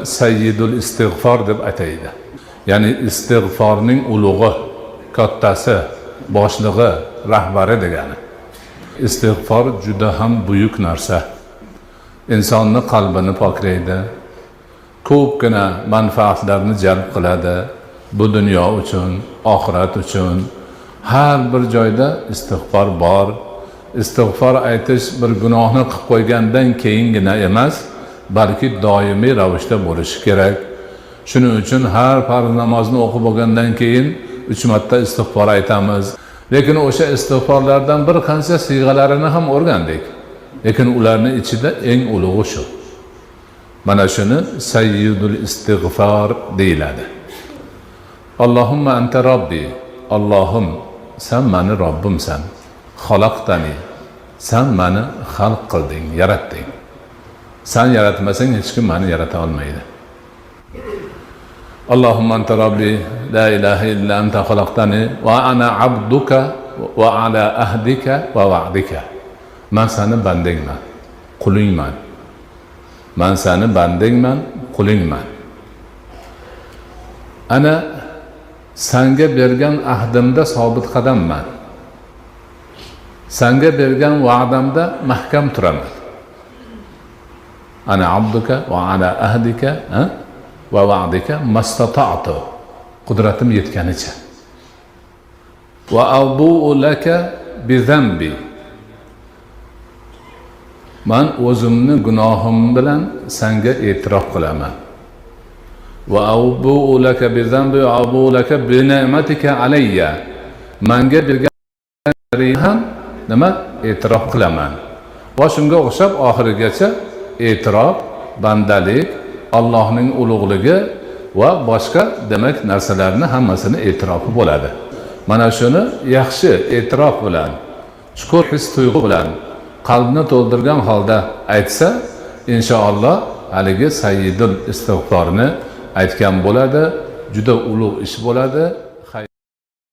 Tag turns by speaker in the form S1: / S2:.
S1: Sayyidul istig'for deb ataydi. Ya'ni istig'forning ulug'i, kattasi, boshlig'i, rahbari degani. Istig'for juda ham buyuk narsa. Insonni qalbini poklaydi, ko'pgina manfaatlarni jalb qiladi. Bu dunyo uchun, oxirat uchun har bir joyda istig'for bor. Istig'for aytish bir gunohni qilib qo'ygandan keyingina emas, balki doimiy ravishda bo'lishi kerak. Shuning uchun har farz namozni o'qib bo'lgandan keyin 3 marta istig'for aytamiz. Lekin o'sha istig'forlardan bir qancha siyg'alarini ham o'rgandik. Lekin ularning ichida eng ulug'i shu. Mana shuni sayyidul istig'for deyiladi. Allohumma anta robbi. Allohim, sen mani Robbimsan. Xalaqtani. Sen mani xalq qilding, yaratding. Sen yaratmasang hech kim mani yarata olmaydi. Allohumma anta robbi, la ilaha illa anta xalaqtani va ana abduka va ala ahdika va va'dika. Man sani bandangman, qulingman. Man sani bandangman, qulingman. Ana sanga bergan ahdimda sobit qadamman. Sanga bergan va'damda mahkam turaman. Ana abduka va ala ahdika va va'dika mastata'tu. Qudratim yetganicha. Va abu'u laka bi zambi. Man o'zimni gunohim bilan sanga e'tirof qilaman. Va abu'u laka bi zambi va abu'u laka bi ni'matika alayya. Manga bergan ham nima e'tirof qilaman. Va shunga o'xshab oxirigacha e'tirof, bandalik, Allohning ulug'ligi va boshqa demak narsalarni hammasini e'tirofi bo'ladi. Mana shuni yaxshi e'tirof bilan, chuqur his tuyg'u bilan qalbni to'ldirgan holda aytsa, inshaalloh haligi sayyidul istig'forni aytgan bo'ladi, juda ulug' ish bo'ladi.